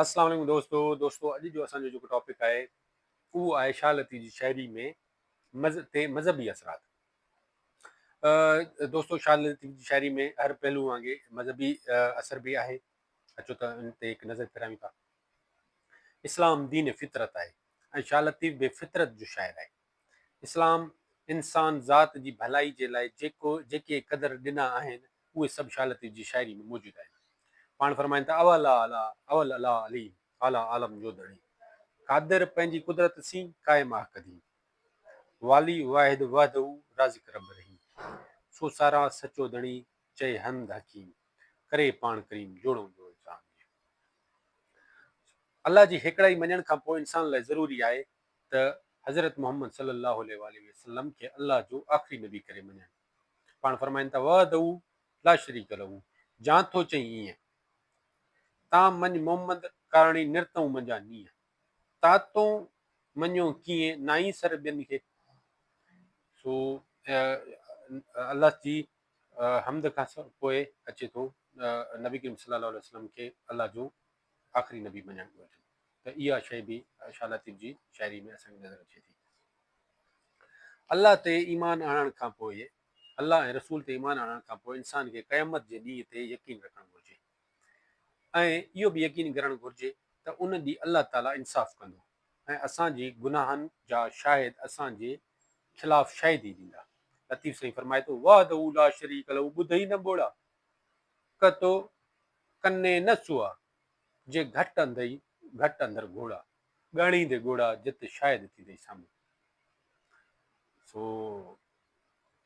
السلام عليڪم دوستو دوستو اڄ جو اسان جو جيڪو ٽاپڪ آهي اهو آهي شاهه لطيف جي شاعري ۾ مز تي مذهبي اثرات دوستو شاهه لطيف جي شاعري ۾ هر پهلو وانگي مذهبي اثر به آهي اچو ته ان تي هڪ نظر ڦيرايون ٿا اسلام دين فطرت آهي ۽ شاهه لطيف به فطرت جو شاعر آهي اسلام انسان ذات جي ڀلائي جي لاء جيڪو جيڪي قدر ڏنا آهن، اهي سڀ شاهه لطيف جي شاعري ۾ موجود آهن. پاڻ فرمائن ٿا، اول اعليٰ، اول اعليٰ عليم، اعليٰ عالم جو ڌڻي. قادر پنهنجي قدرت سين، قائم آه قديم. والي واحد وحده، رازق رب رحيم. سو سارا سچو ڌڻي، چئي حمد حڪيم. ڪري پاڻ ڪريم، جوڙئون جوڙ جهان جي. الله جي هيڪڙائي مڃڻ کان پوء انسان لاء ضروري آهي ته حضرت محمد صلي الله عليه واٰله وسلم کي الله جو آخري نبي ڪري مڃڻ. پاڻ فرمائن ٿا، وحده لا شريڪ له جان ٿو چئين ايئن، تان مڃ محمد ڪارڻي نرتئون منجهان نينهن، تا تون مڃيو ڪيئن نائين سر ٻين کي. سو الله جي حمد کان پوء اچي ٿو نبي ڪريم صلي الله عليه وسلم کي الله جو آخري نبي مڃڻ گهرجي. ته اها شيء به شاهه لطيف جي شاعري ۾ اسان کي نظر اچي ٿي. الله تي ايمان آڻڻ کان پوء الله ۽ رسول تي ايمان آڻڻ کان پوء انسان کي قيامت جي ڏينهن تي يقين رکڻ گهرجي ۽ اهو به يقين ڪرڻ گهرجي ته ان ڏينهن الله تعاليٰ انصاف ڪندو ۽ اسان جي گناهن جا شاهد اسان جي خلاف شاهدي ڏيندا. لطيف سائين فرمائي ٿو، وحده لا شريڪ له ٻڌئي نه ٻوڙا، ڪتو ڪني نه سئا، جي گهٽ اندئي گهٽ اندر گهوڙا، ڳاڻيندي ڳوڙها جت شايد ٿيندئي سامهون. سو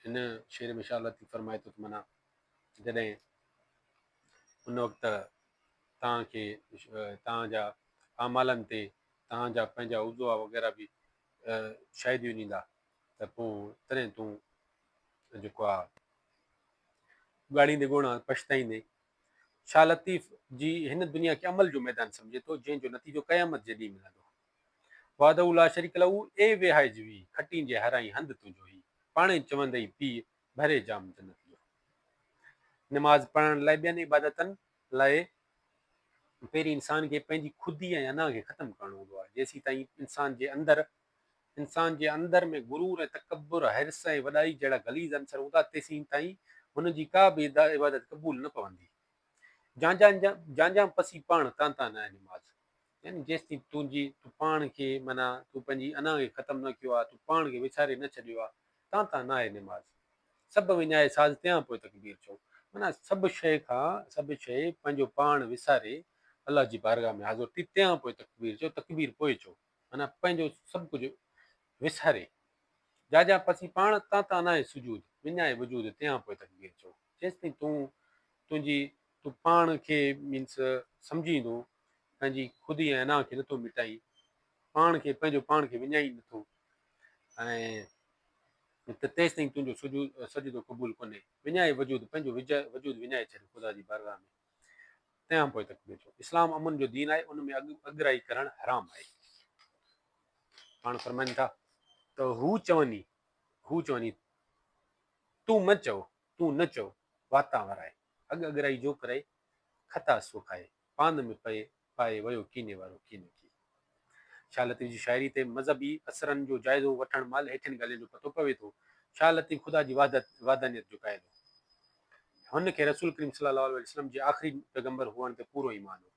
هن شعر ۾ شاهه لطيف فرمائي ٿو ته معنيٰ جڏهن ان وقت توهان کي توهان جا اعمالن تي توهان جا پنهنجا عضوا وغيره به شاهديون ڏيندا ته پوء تڏهن تون جيڪو آ ڳاڙيندي ڳوڙها پڇتائيندين شاهه لطيف جي هن دنيا کي عمل جو ميدان سمجهي ٿو، جنهن جو نتيجو قيامت جي ڏينهن ملندو. وحده لا شريڪ له اي ويهائج وي، کٽين جي هرائين هنڌ تنهنجو هي، پاڻهي چوندئي پيء، ڀري جام جنت جو. نماز پڙهڻ لاء ٻين عبادتن لاء پهرين انسان کي پنهنجي خودي ۽ انا کي ختم ڪرڻو هوندو آهي، جيسيتائين انسان جي اندر انسان جي اندر ۾ غرور ۽ تڪبر، حرص ۽ وڏائي جهڙا غليظ عنصر هوندا، تيسين تائين هن جي ڪا به عبادت قبول نه پوندي. جانجان جانجان پسي پاڻ، تان تان ناهي نماز. يعني جيستائين تنهنجي تون پاڻ کي معنيٰ تون پنهنجي انا کي ختم نه ڪيو آهي، تون پاڻ کي وساري نه ڇڏيو آهي، تان تان ناهي نماز. سڀ وڃائي ساز تيان پوء تڪبير چئو. معنيٰ سڀ شيء کان سڀ شيء پنهنجو پاڻ وساري الله جي بارگاهه ۾ حاضر ٿي تيان پوء تڪبير چئو، تڪبير پوء چئو. معنيٰ پنهنجو سڀ ڪجهه وساري، جا جا پسي پاڻ، تان تان ناهي سجود، وڃائي وجود، تيان پوء تڪبير چئو. جيستائين تون تنهنجي تون پاڻ کي مينس سمجهيندو، پنهنجي خودي ۽ انا کي نٿو مٽائين، پاڻ کي پنهنجو پاڻ کي وڃائين نٿو ۽ ته تيستائين تنهنجو سجود سجدو قبول ڪونهي. وڃائي وجود، پنهنجو وجود وڃائي ڇڏ خدا جي بارگاهه ۾. تنهن کان پوء تڪبير چئو. اسلام امن جو دين آهي، ان ۾ اڳرائي ڪرڻ حرام آهي. پاڻ فرمائن ٿا ته هو چوني، هو چوني، تون م چئو، تون نه چئو، واتان ورائي، اڳ اڳرائي جو ڪرئي، خطا سو کائي، پاند ۾ پئي، پائي ويو ڪيني وارو ڪيني ڪي. شاهه لطيف جي شاعري تي مذهبي اثرن جو جائزو وٺڻ مهل هيٺين ڳالهين جو پتو پوي ٿو. شاهه لطيف خدا جي وحدت، وحدانيت جو قائل هو. هن کي رسول ڪريم صلي الله عليه وسلم جي آخري پيغمبر هئڻ تي پورو ايمان هو.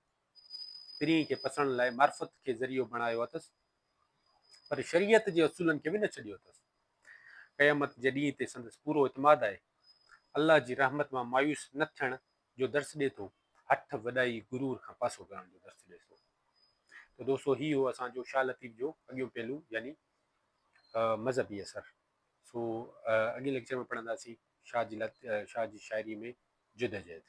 پرينء کي پسڻ لاء معرفت کي ذريعو بڻايو اٿس، پر شريعت جي اصولن کي به نه ڇڏيو اٿس. قيامت جي ڏينهن تي سندس پورو اعتماد آهي. الله جي رحمت مان مايوس نه ٿيڻ جو درس ڏئي ٿو، هٺ، وڏائي، غرور کان پاسو ڪرڻ جو درس ڏئي ٿو. ته دوستو هي هو اسان جو شاهه لطيف جو اڳيون پهلو يعني مذهبي اثر. سو اڳئين ليڪچر ۾ پڙهنداسين شاهه جي شاهه جي شاعري ۾ جدوجهد.